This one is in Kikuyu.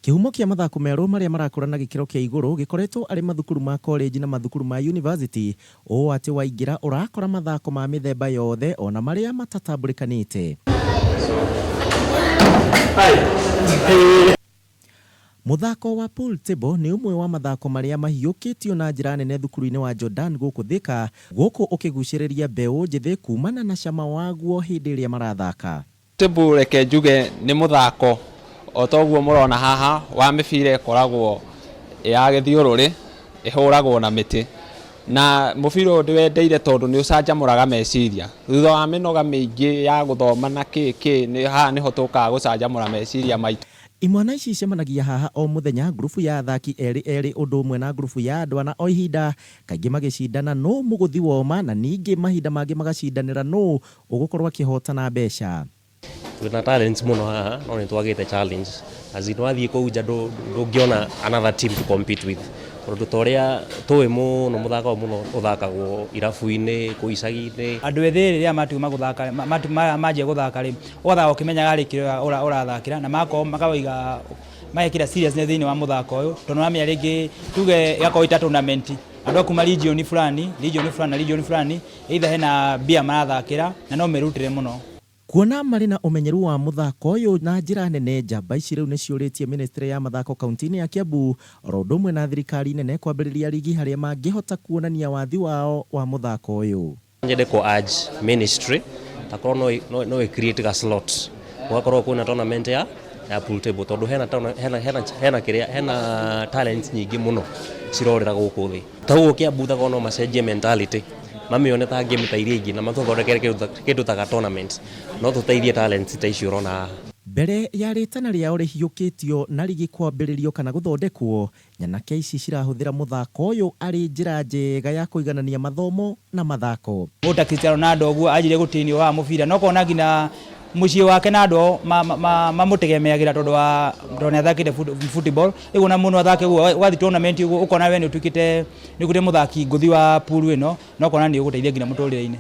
Kĩhumo kĩa mathako merũ marĩa marakũra na gĩkĩro kĩa igũrũ gĩkoretwo arĩ mathukuru ma college na mathukuru ma university ũũ atĩ waingĩra ũrakora mathako ma mĩthemba yothe ona marĩa matatambũrĩkanĩte. Mũthako wa pool table nĩ ũmwe wa mathako marĩa mahiũkĩtio na njĩra nene thukuru-inĩ wa Jordan gũkũ Thika, gũkũ ũkĩgucĩrĩria mbeũ njĩthĩ kumana na cama waguo hĩndĩ ĩrĩa marathaka. Table reke njuge nĩ mũthako o ta ũguo mũrona haha wa mĩbira ĩkoragwo ya gĩthiũrũrĩ ĩhũragwo na mĩtĩ na mũbira ũyũ ndĩwendeire tondũ nĩ ũcanjamũraga meciria thutha wa mĩnoga mĩingĩ ya gũthoma na kĩ kĩ haha nĩho tũkaga gũcanjamũra meciria maitũ. Imwana ici icemanagia haha o mũthenya ngurubu ya athaki erĩ erĩ ũndũ ũmwe na ngurubu ya andũ ana o ihinda, kaingĩ magĩcindana nũ mũgũthi woma na ningĩ mahinda mangĩ magacindanĩra nũ ũgũkorwo akĩhotana mbeca. Twĩna talents mũno haha no nĩ twagĩte challenge, as in wathiĩ kũu nja ndũngĩona another team to compete with, tondũ ta ũrĩa tũĩ mũno mũthako ũyũ mũno ũthakagwo irabu-inĩ, kũu icagi-inĩ. Andũ ethĩ rĩrĩa matua gũthaka manjia gũthaka rĩ, ũgathaka ũkĩmenyaga rĩ kĩrĩa ũrathakĩra na magakorwo makawĩiga magekĩra seriousness thĩinĩ wa mũthako ũyũ, tondũ nĩũramenya rĩngĩ tuge ĩgakorwo ĩta tournament, andũ a kuma region fulani, region fulani na region fulani, either hena mbia marathakĩra na no merutĩre mũno. Kuona marĩ na ũmenyeru wa mũthako ũyũ na njĩra nene, njamba ici rĩu nĩciũrĩtie mĩnĩstrĩ ya mathako kaunti-inĩ ya Kiambu oro ũndũ ũmwe na thirikari nene kwambĩrĩria rigi harĩa mangĩhota kuonania wathi wao wa mũthako ũyũ. Nyende kũ urge ministry takorwo no ĩ create ga slot gũgakorwo kwĩna tournament ya pool table tondũ hena hena hena hena kĩrĩa hena talents nyingĩ mũno cirorĩra gũkũ thĩ. Ta ũguo Kiambu takorwo no macenjie mentality mamĩone ta game ta iria ingĩ na matũthondekere kĩndũ ta ga tournament no tũteithie talents ta icio ũrona haha. Mbere ya rĩtana rĩao rĩhiũkĩtio na rigi kwambĩrĩrio kana gũthondekwo, nyanake ici cirahũthĩra mũthako ũyũ arĩ njĩra njega ya kũiganania mathomo na mathako. Mũndũ ta Cristiano Ronaldo ũguo anjirie gũtinio wa mũbira no ũkona nginya mũciĩ wake na andũ ao mamũtegemeagĩra tondũ wa tondũ nĩ athakĩte football. Rĩu ona mũndũ athake ũguo ũgathiĩ tournament ũguo ũkona we nĩ ũtuĩkĩte nĩ ũtuĩkĩte mũthaki ngũthi wa pool ĩno na ũkona nĩ ũgũteithia nginya mũtũrĩre-inĩ.